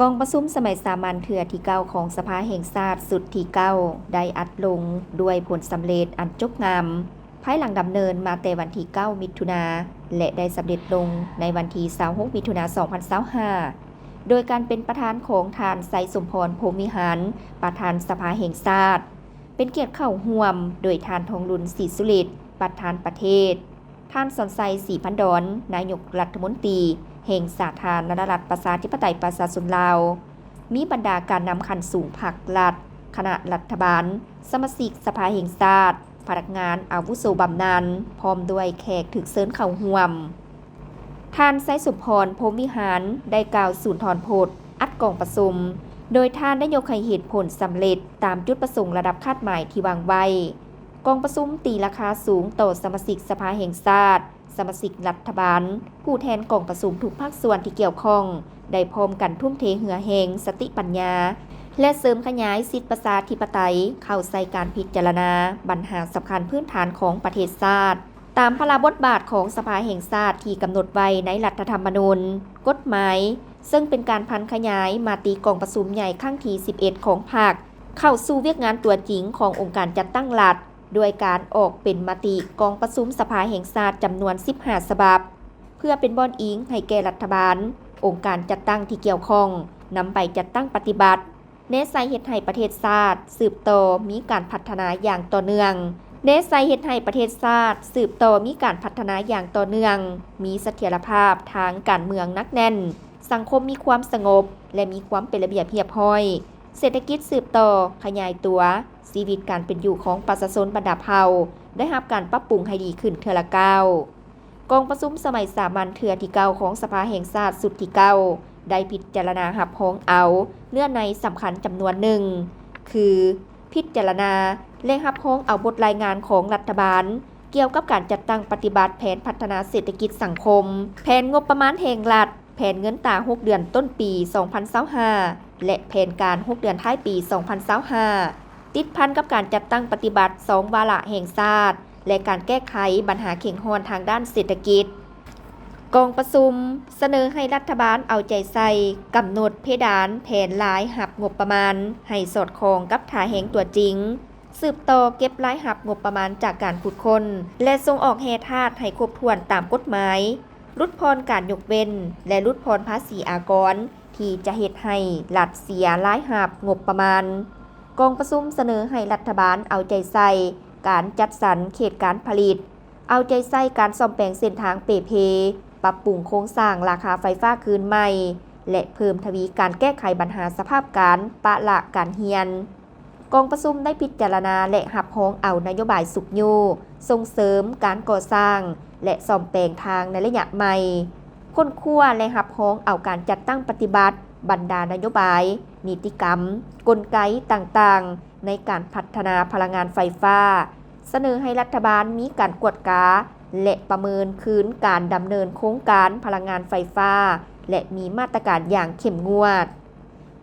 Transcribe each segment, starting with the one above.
ກອງປະຊຸມສະໄໝສາມັນເທື່ອທີເກົ້າຂອງສະພາແຫ່ງຊາດຊຸດທີເກົ້າ ໄດ້ອັດລົງດ້ວຍຜົນສຳເລັດອັນຈົບງາມ ພາຍຫຼັງດຳເນີນມາແຕ່ວັນທີເກົ້າ ມິຖຸນາ ແລະ ໄດ້ສຳເລັດລົງໃນວັນທີຊາວຫົກ ມິຖຸນາ ສອງພັນຊາວຫ້າ ໂດຍການເປັນປະທານຂອງທ່ານ ໄຊສົມພອນ ພົມວິຫານ ປະທານສະພາແຫ່ງຊາດ, ເປັນກຽດເຂົ້າຮ່ວມໂດຍທ່ານ ທອງລຸນ ສີສຸລິດ ປະທານປະເທດ, ທ່ານ ສອນໄຊ ສີພັນດອນ ນາຍົກລັດຖະມົນຕີແຫ່ງສາທາລະນະລັດປະຊາທິປະໄຕປະຊາຊົນລາວ, ມີບັນດາການນຳຂັ້ນສູງພັກລັດ, ຄະນະລັດຖະບານ, ສະມາຊິກສະພາແຫ່ງຊາດ, ພະນັກງານອາວຸໂສບຳນານ ພ້ອມດ້ວຍແຂກຖືກເຊີນເຂົ້າຮ່ວມ. ທ່ານ ໄຊສົມພອນ ພົມວິຫານ ໄດ້ກ່າວສູນທອນໂພດອັດກອງປະຊຸມ, ໂດຍທ່ານໄດ້ຍົກໃຫ້ເຫດຜົນສຳເລັດຕາມຈຸດປະສົງລະດັບຄາດໝາຍທີ່ວາງໄວ້. ກອງປະຊຸມຕີລາຄາສູງຕໍ່ສະມາຊິກສະພາແຫ່ງຊາດ, ສະມາຊິກລັດຖະບານ, ຜູ້ແທນກອງປະຊຸມທຸກພາກສ່ວນທີ່ກ່ຽວຂ້ອງ ໄດ້ພ້ອມກັນທຸ່ມເທເຫື່ອແຮງ, ສະຕິປັນຍາ ແລະ ເສີມຂະຫຍາຍສິດປະຊາທິປະໄຕເຂົ້າໃສ່ການພິຈາລະນາບັນຫາສຳຄັນພື້ນຖານຂອງປະເທດຊາດ. ຕາມພາລະບົດບາດຂອງສະພາແຫ່ງຊາດທີ່ກຳນົດໄວ້ໃນລັດຖະທຳມະນູນ, ກົດໝາຍ, ເຊິ່ງເປັນການຜັນຂະຫຍາຍມະຕິກອງປະຊຸມໃຫຍ່ຄັ້ງທີສິບເອັດຂອງພັກ ເຂົ້າສູ່ວຽກງານຕົວຈິງຂອງອົງການຈັດຕັ້ງລັດ, ດ້ວຍການອອກເປັນມະຕິກອງປະຊຸມສະພາແຫ່ງຊາດຈຳນວນສິບຫ້າສະບັບ, ເພື່ອເປັນບ່ອນອີງໃຫ້ແກ່ລັດຖະບານ, ອົງການຈັດຕັ້ງທີ່ກ່ຽວຂ້ອງ ນຳໄປຈັດຕັ້ງປະຕິບັດ. ແນໃສ່ເຮັດໃຫ້ປະເທດຊາດສືບຕໍ່ມີການພັດທະນາຢ່າງຕໍ່ເນື່ອງ. ແນໃສ່ເຮັດໃຫ້ປະເທດຊາດສືບຕໍ່ມີການພັດທະນາຢ່າງຕໍ່ເນື່ອງ, ມີສະຖຽນລະພາບທາງການເມືອງໜັກແໜ້ນ, ສັງຄົມມີຄວາມສະຫງົບ ແລະ ມີຄວາມເປັນລະບຽບຮຽບຮ້ອຍ, ເສດຖະກິດສືບຕໍ່ຂະຫຍາຍຕົວ, ຊີວິດການເປັນຢູ່ຂອງປະຊາຊົນບັນດາເຜົ່າ ໄດ້ຮັບການປັບປຸງໃຫ້ດີຂຶ້ນເທື່ອລະກ້າວ. ກອງປະຊຸມສະໄໝສາມັນເທື່ອທີເກົ້າຂອງສະພາແຫ່ງຊາດຊຸດທີເກົ້າ ໄດ້ພິຈາລະນາຮັບຮອງເອົາເນື້ອໃນສຳຄັນຈຳນວນໜຶ່ງ ຄື ພິຈາລະນາ ແລະ ຮັບຮອງເອົາບົດລາຍງານຂອງລັດຖະບານ ກ່ຽວກັບການຈັດຕັ້ງປະຕິບັດແຜນພັດທະນາເສດຖະກິດສັງຄົມ, ແຜນງົບປະມານແຫ່ງລັດ, ແຜນເງິນຕາຫົກເດືອນຕົ້ນປີສອງພັນຊາວຫ້າ ແລະ ແຜນການຫົກເດືອນທ້າຍປີສອງພັນຊາວຫ້າ ຕິດພັນກັບການຈັດຕັ້ງປະຕິບັດສອງວາລະແຫ່ງຊາດ ແລະ ການແກ້ໄຂບັນຫາເຄັ່ງຮ້ອນທາງດ້ານເສດຖະກິດ. ກອງປະຊຸມສະເໜີໃຫ້ລັດຖະບານເອົາໃຈໃສ່ກຳນົດເພດານແຜນລາຍຮັບງົບປະມານໃຫ້ສອດຄ່ອງກັບທ່າແຮງຕົວຈິງ, ສືບຕໍ່ເກັບລາຍຮັບງົບປະມານຈາກການຂຸດຄົ້ນ ແລະ ສົ່ງອອກແຮ່ທາດໃຫ້ຄົບຖ້ວນຕາມກົດໝາຍ, ຫຼຸດຜ່ອນການຍົກເວັ້ນ ແລະ ຫຼຸດຜ່ອນພາສີອາກອນ ທີ່ຈະເຮັດໃຫ້ລັດເສຍລາຍຮັບງົບປະມານ. ກອງປະຊຸມສະເໜີໃຫ້ລັດຖະບານເອົາໃຈໃສ່ການຈັດສັນເຂດການຜະລິດ, ເອົາໃຈໃສ່ການສ້ອມແປງເສັ້ນທາງເປ່ເພ, ປັບປຸງໂຄງສ້າງລາຄາໄຟຟ້າຄືນໃໝ່ ແລະ ເພີ່ມທະວີການແກ້ໄຂບັນຫາສະພາບການປະລະການຮຽນ. ກອງປະຊຸມໄດ້ພິຈາລະນາ ແລະ ຮັບຮອງເອົານະໂຍບາຍຊຸກຍູ້, ສົ່ງເສີມການກໍ່ສ້າງ ແລະ ສ້ອມແປງທາງໃນໄລຍະໃໝ່, ຄົ້ນຄວ້າ ແລະ ຮັບຮອງເອົາການຈັດຕັ້ງປະຕິບັດບັນດານະໂຍບາຍ, ນິຕິກຳ, ກົນໄກຕ່າງໆ ໃນການພັດທະນາພະລັງງານໄຟຟ້າ, ສະເໜີໃຫ້ລັດຖະບານມີການກວດກາ ແລະ ປະເມີນຄືນການດຳເນີນໂຄງການພະລັງງານໄຟຟ້າ ແລະ ມີມາດຕະການຢ່າງເຂັ້ມງວດ.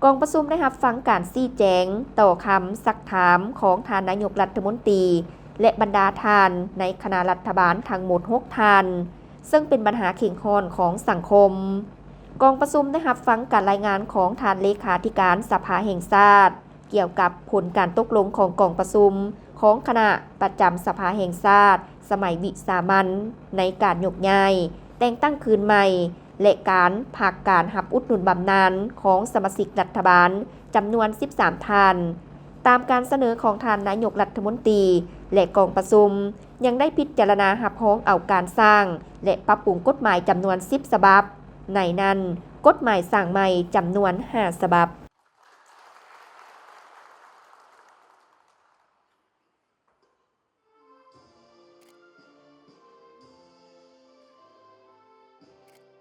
ກອງປະຊຸມໄດ້ຮັບຟັງການຊີ້ແຈງຕໍ່ຄຳຊັກຖາມຂອງທ່ານນາຍົກລັດຖະມົນຕີ ແລະ ບັນດາທ່ານໃນຄະນະລັດຖະບານທັງໝົດຫົກທ່ານ, ເຊິ່ງເປັນບັນຫາເຄັ່ງຮ້ອນຂອງສັງຄົມ. ກອງປະຊຸມໄດ້ຮັບຟັງການລາຍງານຂອງທ່ານເລຂາທິການສະພາແຫ່ງຊາດ ກ່ຽວກັບຜົນການຕົກລົງຂອງກອງປະຊຸມຂອງຄະນະປະຈຳສະພາແຫ່ງຊາດສະໄໝວິສາມັນ ໃນການຍົກຍ້າຍ, ແຕ່ງຕັ້ງຄືນໃໝ່ ແລະ ການພັກການຮັບອຸດໜູນບຳນານຂອງສະມາຊິກລັດຖະບານຈຳນວນສິບສາມທ່ານ, ຕາມການສະເໜີຂອງທ່ານນາຍົກລັດຖະມົນຕີ ແລະ ກອງປະຊຸມ ຍັງໄດ້ພິຈາລະນາຮັບຮອງເອົາການສ້າງ ແລະ ປັບປຸງກົດໝາຍຈຳນວນສິບສະບັບ, ໃນນັ້ນ ກົດໝາຍສ້າງໃໝ່ຈຳນວນຫ້າສະບັບ.